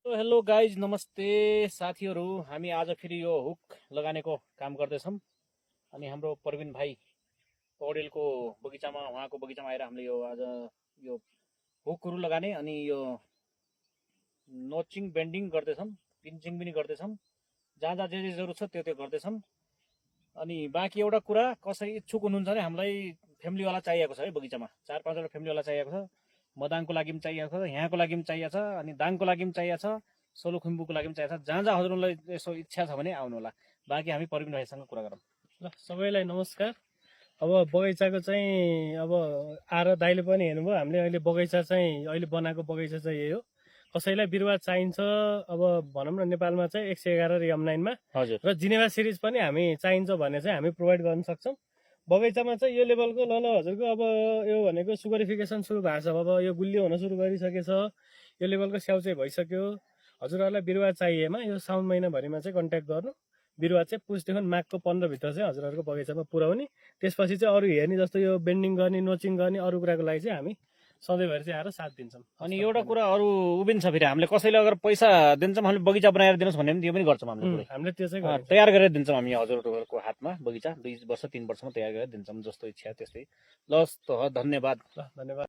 Hello guys, नमस्ते साथीहरू। हामी आज फेरि यो हुक लगानेको काम गर्दैछौँ। अनि हाम्रो प्रवीण भाइ पौडेलको बगैँचामा, उहाँको बगैँचामा आएर हामीले यो आज यो हुकहरू लगाने अनि यो नोचिङ बेन्डिङ गर्दैछौँ, पिन्चिङ पनि गर्दैछौँ। जहाँ जहाँ जे जरुरत छ त्यो त्यो गर्दैछौँ। अनि बाँकी एउटा कुरा, कसै इच्छुक हुनुहुन्छ भने हामीलाई फ्यामिलीवाला चाहिएको छ है। बगैँचामा 4-5वटा फ्यामिलीवाला चाहिएको छ। मदाङको लागि पनि चाहिएको छ, यहाँको लागि पनि चाहिएको छ, अनि दाङको लागि पनि चाहिएको छ, सोलुखुम्बुको लागि पनि चाहिएको छ। जहाँ जहाँ हजुरलाई यसो इच्छा छ भने आउनु होला। बाँकी हामी प्रवीण भाइसँग कुरा गरौँ। ल सबैलाई नमस्कार। अब बगैँचाको चाहिँ अब आएर दाइले पनि हेर्नुभयो, हामीले अहिले बगैँचा चाहिँ अहिले बनाएको बगैँचा चाहिँ यही हो। कसैलाई बिरुवा चाहिन्छ अब भनौँ न, नेपालमा चाहिँ 111 रियम 9मा हजुर, र जिनेभा सिरिज पनि हामी चाहिन्छ भने चाहिँ हामी प्रोभाइड गर्न सक्छौँ। बगैँचामा चाहिँ यो लेभलको ल हजुरको अब यो भनेको सुगरिफिकेसन सुरु भएको छ। अब यो गुलियो हुन सुरु गरिसकेछ, यो लेभलको स्याउ चाहिँ भइसक्यो। हजुरहरूलाई बिरुवा चाहिएमा यो साउन महिनाभरिमा चाहिँ कन्ट्याक्ट गर्नु। बिरुवा चाहिँ पुसदेखि माघको 15 भित्र चाहिँ हजुरहरूको बगैँचामा पुर्याउने। त्यसपछि चाहिँ अरू हेर्ने जस्तो यो बेन्डिङ गर्ने, नोचिङ गर्ने अरू कुराको लागि चाहिँ हामी सधैँभरि चाहिँ आएर साथ दिन्छौँ। अनि एउटा कुरा अरू उबिन्छ, फेरि हामीले कसैले अगर पैसा दिन्छौँ, हामीले बगैँचा बनाएर दिनुहोस् भने पनि त्यो पनि गर्छौँ। हामीले त्यो चाहिँ तयार गरेर दिन्छौँ हामी हजुरहरूको हातमा। बगैँचा 2 वर्ष 3 वर्षमा तयार गरेर दिन्छौँ, जस्तो इच्छा त्यस्तै। ल धन्यवाद। ल धन्यवाद।